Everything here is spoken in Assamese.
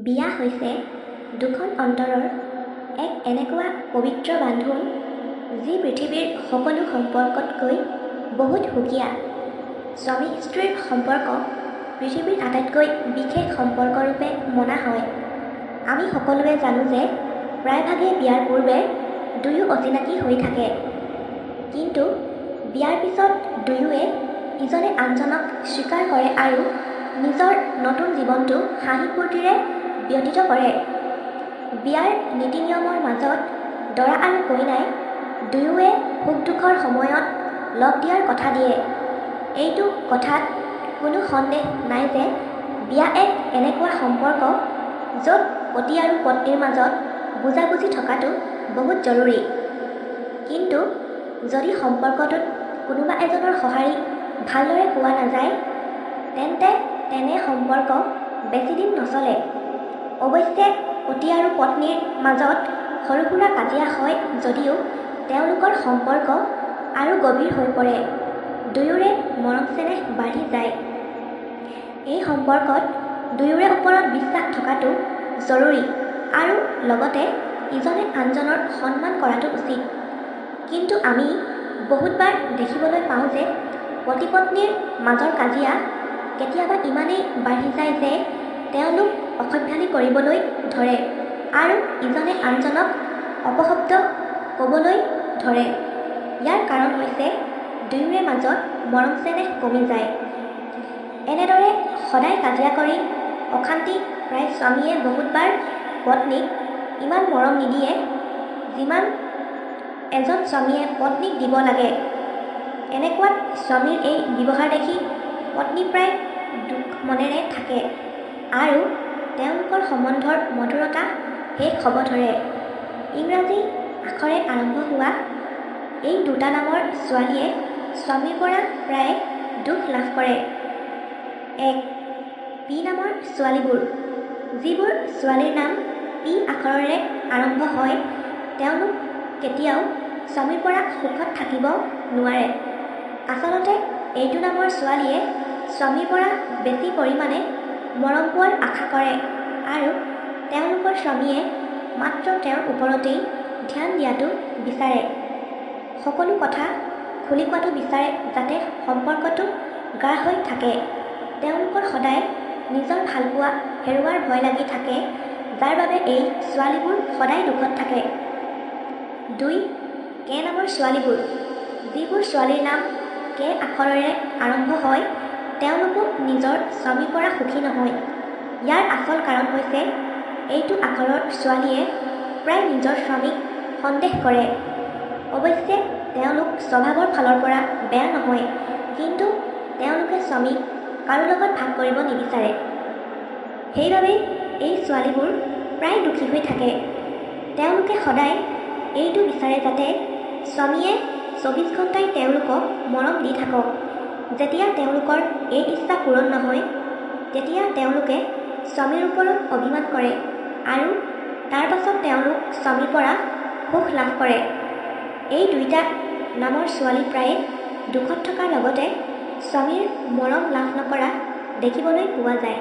বিয়া হৈছে দুখন অন্তৰৰ এক এনেকুৱা পবিত্ৰ বান্ধোন যি পৃথিৱীৰ সকলো সম্পৰ্কতকৈ বহুত সুকীয়া। স্বামী স্ত্ৰীৰ সম্পৰ্ক পৃথিৱীৰ আটাইতকৈ বিশেষ সম্পৰ্কৰূপে মনা হয়। আমি সকলোৱে জানো যে প্ৰায়ভাগেই বিয়াৰ পূৰ্বে দুয়ো অচিনাকি হৈ থাকে, কিন্তু বিয়াৰ পিছত দুয়োৱে ইজনে আনজনক স্বীকাৰ কৰে আৰু নিজৰ নতুন জীৱনটো হাঁহি ফূৰ্তিৰে ব্যতীত কৰে। বিয়াৰ নীতি নিয়মৰ মাজত দৰা আৰু কইনাই দুয়োৱে সুখ দুখৰ সময়ত লগ দিয়াৰ কথা দিয়ে। এইটো কথাত কোনো সন্দেহ নাই যে বিয়া এক এনেকুৱা সম্পৰ্ক য'ত পতি আৰু পত্নীৰ মাজত বুজাবুজি থকাটো বহুত জৰুৰী। কিন্তু যদি সম্পৰ্কটোত কোনোবা এজনৰ সঁহাৰি ভালদৰে পোৱা নাযায়, তেন্তে তেনে সম্পৰ্ক বেছিদিন নচলে। অৱশ্যে পতি আৰু পত্নীৰ মাজত সৰু সুৰা কাজিয়া হয় যদিও তেওঁলোকৰ সম্পৰ্ক আৰু গভীৰ হৈ পৰে, দুয়োৰে মৰম চেনেহ বাঢ়ি যায়। এই সম্পৰ্কত দুয়োৰে ওপৰত বিশ্বাস থকাটো জৰুৰী আৰু লগতে ইজনে আনজনৰ সন্মান কৰাটো উচিত। কিন্তু আমি বহুতবাৰ দেখিবলৈ পাওঁ যে পতি পত্নীৰ মাজৰ কাজিয়া কেতিয়াবা ইমানেই বাঢ়ি যায় যে তেওঁলোক অসভ্যালি কৰিবলৈ ধৰে আৰু ইজনে আনজনক অপশব্দ ক'বলৈ ধৰে। ইয়াৰ কাৰণ হৈছে দুয়োৰে মাজত মৰম চেনেহ কমি যায়। এনেদৰে সদায় কাজিয়া কৰি অশান্তি প্ৰায় স্বামীয়ে বহুতবাৰ পত্নীক ইমান মৰম নিদিয়ে যিমান এজন স্বামীয়ে পত্নীক দিব লাগে। এনেকুৱাত স্বামীৰ এই ব্যৱহাৰ দেখি পত্নী প্ৰায় দুখ মনেৰে থাকে আৰু তেওঁলোকৰ সম্বন্ধৰ মধুৰতা শেষ হ'ব ধৰে। ইংৰাজী আখৰে আৰম্ভ হোৱা এই দুটা নামৰ ছোৱালীয়ে স্বামীৰ পৰা প্ৰায় দুখ লাভ কৰে। 1. পি নামৰ ছোৱালীবোৰ। যিবোৰ ছোৱালীৰ নাম পি আখৰেৰে আৰম্ভ হয় তেওঁলোক কেতিয়াও স্বামীৰ পৰা সুখত থাকিব নোৱাৰে। আচলতে এইটো নামৰ ছোৱালীয়ে স্বামীৰ পৰা বেছি পৰিমাণে মৰম পোৱাৰ আশা কৰে আৰু তেওঁলোকৰ স্বামীয়ে মাত্ৰ তেওঁৰ ওপৰতেই ধ্যান দিয়াটো বিচাৰে, সকলো কথা খুলি কোৱাটো বিচাৰে যাতে সম্পৰ্কটো গাঢ় হৈ থাকে। তেওঁলোকৰ সদায় নিজৰ ভালপোৱা হেৰুৱাৰ ভয় লাগি থাকে, যাৰ বাবে এই ছোৱালীবোৰ সদায় দুখত থাকে। 2. কে নামৰ ছোৱালীবোৰ। যিবোৰ ছোৱালীৰ নাম কে আখৰেৰে আৰম্ভ হয় তেওঁলোকো নিজৰ স্বামীৰ পৰা সুখী নহয়। ইয়াৰ আচল কাৰণ হৈছে এইটো আখৰৰ ছোৱালীয়ে প্ৰায় নিজৰ স্বামীক সন্দেহ কৰে। অৱশ্যে তেওঁলোক স্বভাৱৰ ফালৰ পৰা বেয়া নহয়, কিন্তু তেওঁলোকে স্বামীক কাৰো লগত ভাগ কৰিব নিবিচাৰে। সেইবাবেই এই ছোৱালীবোৰ প্ৰায় দুখী হৈ থাকে। তেওঁলোকে সদায় এইটো বিচাৰে যাতে স্বামীয়ে 24 ঘণ্টাই তেওঁলোকক মৰম দি থাকক। যেতিয়া তেওঁলোকৰ এই ইচ্ছা পূৰণ নহয়, তেতিয়া তেওঁলোকে স্বামীৰ ওপৰত অভিমান কৰে আৰু তাৰ পাছত তেওঁলোক স্বামীৰ পৰা সুখ লাভ কৰে। এই দুইটা নামৰ ছোৱালী প্ৰায়ে দুখত থকাৰ লগতে স্বামীৰ মৰম লাভ নকৰা দেখিবলৈ পোৱা যায়।